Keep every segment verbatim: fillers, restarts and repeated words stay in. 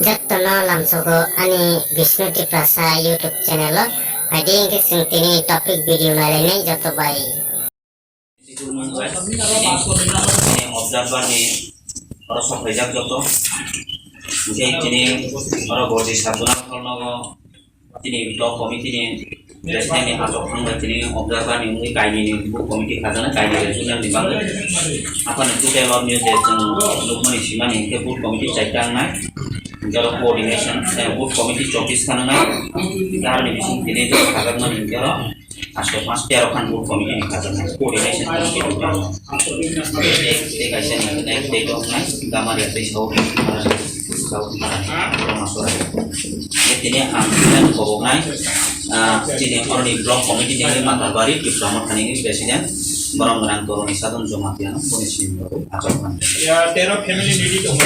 Jotono lamsogo ani Bishnu Tiprasa YouTube channel o. Phaidi hwnkhe chwng tini topic video nailainai joto bai. Observer ni oro sokphaijak joto. Hwnkhe tini oro body sabjuna khorokno tini block committee ni president ni achuk thang bai tini observer ni wngwi kainwi ni booth committee khajana, kainwi regional ni bagwi. Aphano total o nw je chwng nukmani simani hwnkhe booth committee chaita wngnai. Hwnkhe oro coordination, eh, booth committee chobbish kha wngnai. Tei aroni bising tini je khajakmani hwnkhe oro aste panch tero khan booth committee ni khajaknai. Coordination committee ni bagwi. Tei, tei kaisa ni hwnkhe tei tongnai Gamaria tei South Gamaria. Tini ang koboknai, ah, chini oroni block committee ni Matarbari Tipra Mothani president, borom gwnang Toroni Sadon Jomatiano, boni simi rok achuk man. Ya, tero family nini tongo.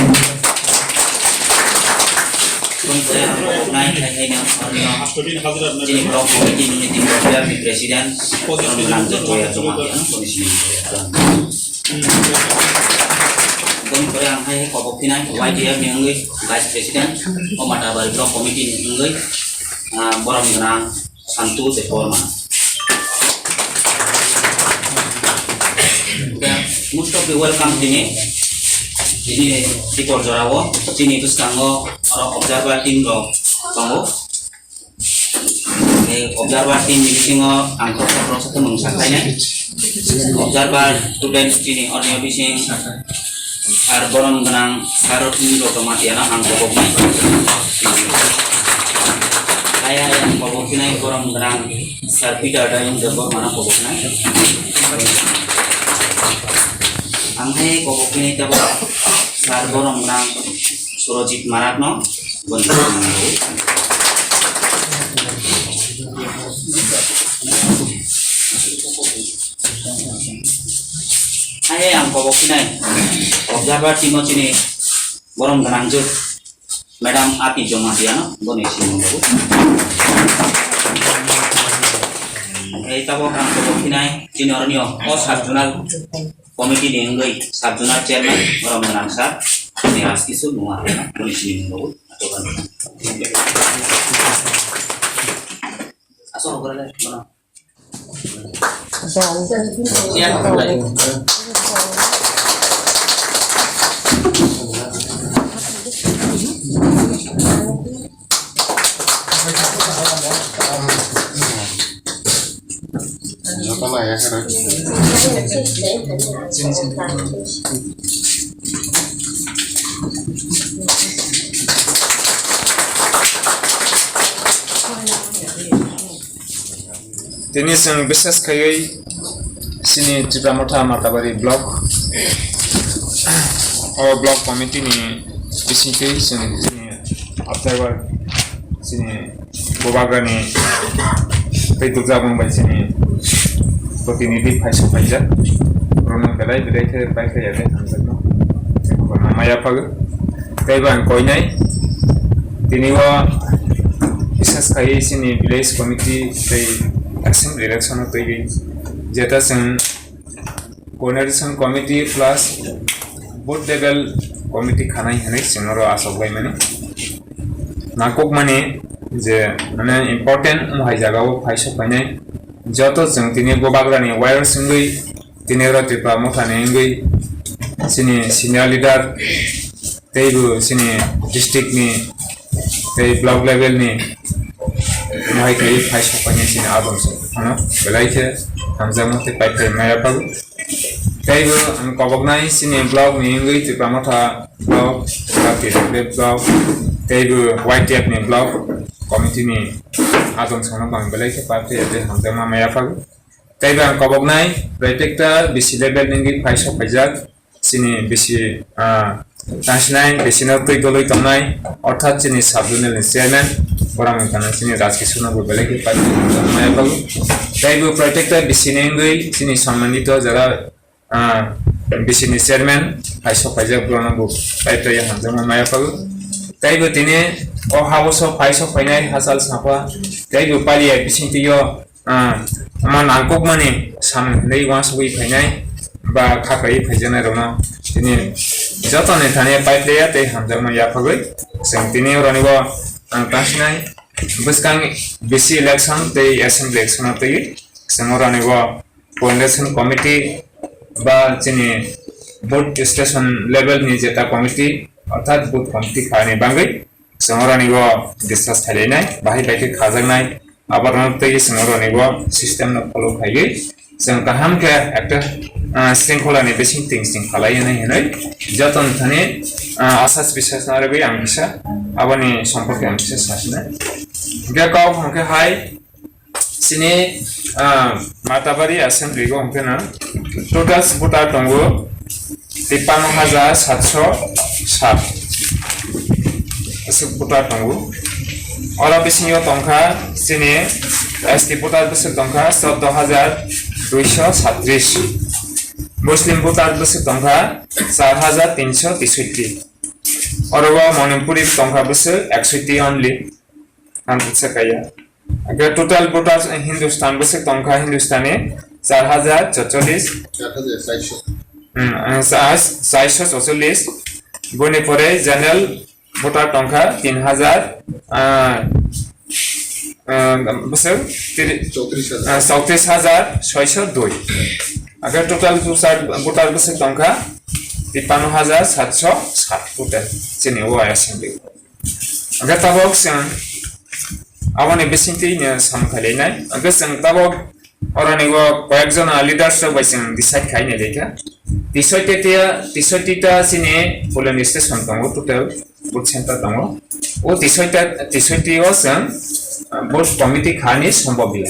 Boni pore ang koboknai, hai hai nang oroni chini block committee ni tini block ni president, borom gwnang Joya Jomatiano, boni simi rok. Boni pore ang hai kobok phinai Y T F ni wngwi Vice President, o Matarbari Block Committee ni wngwi, ah, borom gwnang Santu Debbarma. Most of the welcome tini, tini Tipor jorao, chini bwskango oro observer team rok tongo. Tei observer team ni bisingo ang khoroksa khoroksa khe mung sakhainai. Observer student chini orni bising sir borom gwnang sir rok ni rok ma tiya no ang kobok nai. Kaya yang kobok nai borom gwnang sir Peter Dayung Debbarma no kobok nai. Ang hai kobok nai tabo sir borom gwnang Surajit Marak no. Hai ang kobok sinai. Observer team o chini borom gwnang jwk Madam Ati Jomatiano boni simi. Hai tabok ang kobok sinai chini oroni o sub zonal committee ni wngwi sub zonal chairman borom gwnang sir ni Raskisu Nungwa boni simi. Asal ko le bono. Tini chwng bises khaiwi chini Tipra Motha Matabari block, o block committee ni bisingtwi chwng chini observer chini Bubagrani tei dukjak mung bai chini protinidhi phai sok phaijak. Borokno belai belai khe pai khe ya tei hamjakno maya phago. Tei bo ang koinai tini o bises khaiwi chini village committee tei assembly election o twiwi jeta chwng coordination committee plus booth level committee khanai hinwi chwng oro achuk laimani. Nangkukmani je mane important wng hai jagao phai sok phainai joto chwng tini Bubagrani wire swngwi tini oro Tipra Mothani wngwi chini senior leader teibo chini district ni tei block level ni mohai khe phai sok phainai chini adom se phano belai khe hamjakma tei pai phai maya phago. Teibo ang koboknai chini block ni wngwi Tipra Motha block, Baptist Village block, teibo Y T F ni block committee ni adom songno bang belai khe pai phai tei hamjakma maya phago. Teibo ang koboknai protekta B C level ni wngwi phai sok phaijak. Chini bisi, ah, tangsinai, bisino twi golwi tongnai, orthat chini sub zonal ni chairman, borok wngkha chini Rajkishorno bo belai khe pai tongnai bagwi. Tei bo protekta bisini wngwi chini sammanito jara, ah, bisini chairman, hai sok paijak borokno bo pai pai hamjakma maya pago. Tei bo tini o house o pai sok painai hachal sapa, tei bo paliya bisingtwi o Ah, omo nangkukmani samung hinwi uansugwi phainai ba kha kaiwi phaijaknai rokno tini Jotoni thani paiphaiya tei hamjakma yaphagwi chwng tini oroni bo, ah, tasinai bwskang B C election tei assembly election o twi chwng oroni bo coordination committee ba chini booth station level ni jeta committee, orthat booth committee khaini bangwi chwng oroni bo discuss khailainai, bahai bai khe khajaknai, aborok tei chwng oroni bo system no follow khaiwi chwng kaham khe ekta, ah, shringkhola ni bising ting sing khalai hinwi joto ni thani, ah, asas bisas narwgwi ang kisa aboni somporke ang kisa sasinai. Hwnkhe kok hwnkhe hai chini, ah, Matabari assembly o hwnkhe no total voter tongo tippanno hajar satso sat. Aswk voter tongo. Oro bisingo tongkha chini S T voter bwswk tongkha chordo hajar duiso satris. Muslim voter bwswk tongkha char hajar tinso tesotti. Oro o Manipuri tongkha bwswk eksoti only. Ang kisa kaya. Hwnkhe total voters Hindustan bwswk tongkha Hindustani char hajar chorchollis. Char hajar chorchollis. Hmm, ah, sa-, char hajar chorchollis. Boni pore general voter tongkha tin hajar, ah, ah, bwswk tiri-, chowtris hajar. Ah, chowtris hajar soiso dui. Hwnkhe total voter, voter bwswk tongkha tippanno hajar satso sat total. Chini o assembly. Hwnkhe tabok chwng aboni bisingtwi no samung khailainai. Hwnkhe chwng tabok oroni o koyekjon leaders rok bai chwng decide khaina lekha. Tisoi te tia, tisoi tita chini polling station tongo, total booth center tongo. O tisoi ta, tisoi ti o chwng, ah, booth committee khani sombobya.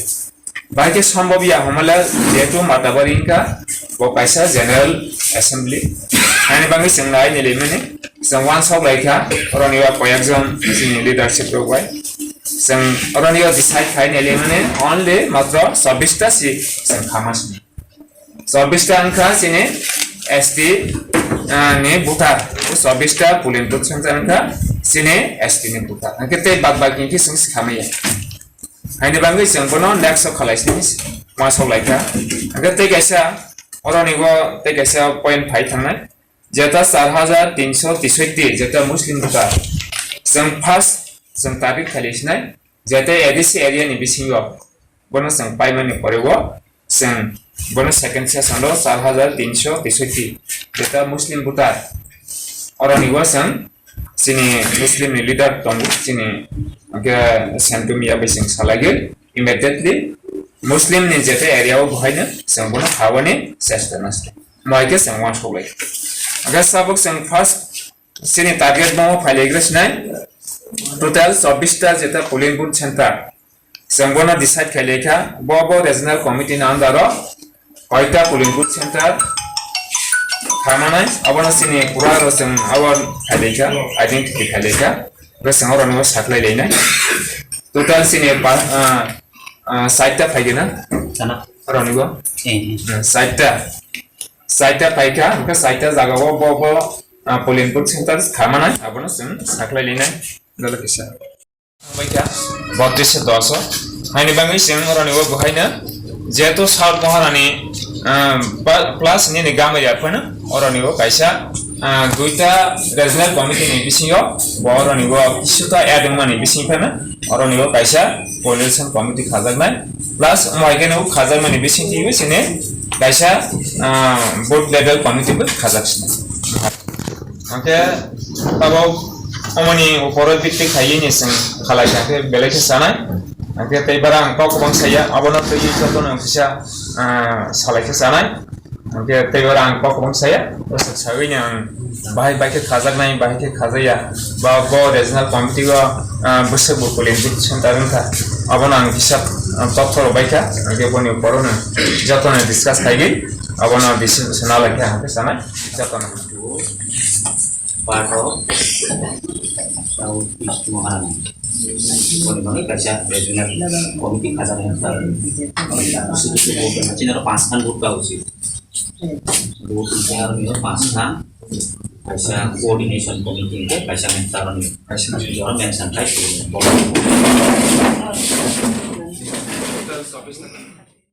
Bahai khe sombobya hwnmale jehetu Matabari wngkha, bo kaisa General Assembly. Haini bagwi chwng nai nili mani, chwng uansuk lai kha, oroni o koyekjon chini leadership rok bai. Chwng oroni o decide khai nili mani, only matro chobbish ta si chwng kha ma sini. Chobbish ta wngkha chini S T, ah, ni voter. Chobbish ta polling booth center wngkha chini S T ni voter. Hwnkhe tei bad baki hwnkhe chwng si kha maya. Haini bagwi chwng bono next o khalai sini uansuk lai kha. Hwnkhe tei kaisa, oroni o tei kaisa point phai thangnai. Jeta char hajar tinso tesotti, jeta Muslim voter. Chwng first chwng target khalai sinai, jeta A D C area ni bisingo bono chwng paimani pore o chwng bono second session o char hajar tinso tesotti, jeta Muslim voter. Oroni o chwng chini Muslim ni leader tongo, chini hwnkhe Sentum ya bai chwng salaiwi immediately Muslim ni jeta area o bohaino chwng bono khabani chesta nasto. Mo hai khe chwng uansuk lai. Hwnkhe tabuk chwng first chini target bo phai lai gra sinai, total chobbish ta jeta polling booth center. Chwng bono decide khai lai kha, bo bo regional committee ni under o koita polling booth center kha manai, abono chini pura ro chwng abo khai lai kha, identity khai lai kha. Bo chwng oro no saklai lai nai. Total chini pa, ah, ah, sait ta phai gana. Sana. Oro ni bo. Eh, eh. Hmm, sait ta. Sait ta phai kha, hwnkhe sait ta jaga o bo bo, ah, polling booth center kha manai, abono chwng saklai lai nai. Dole kisa. Bai kha, botris se dos o. Haini bagwi chwng oroni o bo haino, jehetu South Maharani, ah, pa-, plus nini gam area phano oroni o kaisa, ah, duita regional committee ni bisingo bo oroni o kisuta add wngmani bising phano oroni o kaisa coordination committee khajaknai, plus omo hai kheno khajakmani bising twibo chini kaisa, ah, booth level committee bo khajak sinai. Hwnkhe tabok omoni uporo bikti khaiwi ni chwng khalai kha khe belai khe chanai. Hwnkhe tei bara ang kok kwbang saya, abono twiwi jotono kisa, ah, salai khe chanai. Hwnkhe tei bara ang kok kwbang saya, bwswk sawi ni ang bahai bai khe khajaknai, bahai khe khajaya, ba bo regional committee o, ah, bwswk bo polling booth center wngkha, abono ang kisa, ah, totthoro bai kha. Hwnkhe boni uporo no jotono discuss khaiwi abono decision nalai khe hwnkhe chanai jotono. Part of South East Maharani. Boni bagwi kaisa regional committee khajak wngkha. Sudu sudu bo chini aro panch khan vote ba uchi. Vote wngkha aro nini panch khan. Kaisa coordination committee wngkha, kaisa mention, kaisa jora mention khai. Total chobbish ta.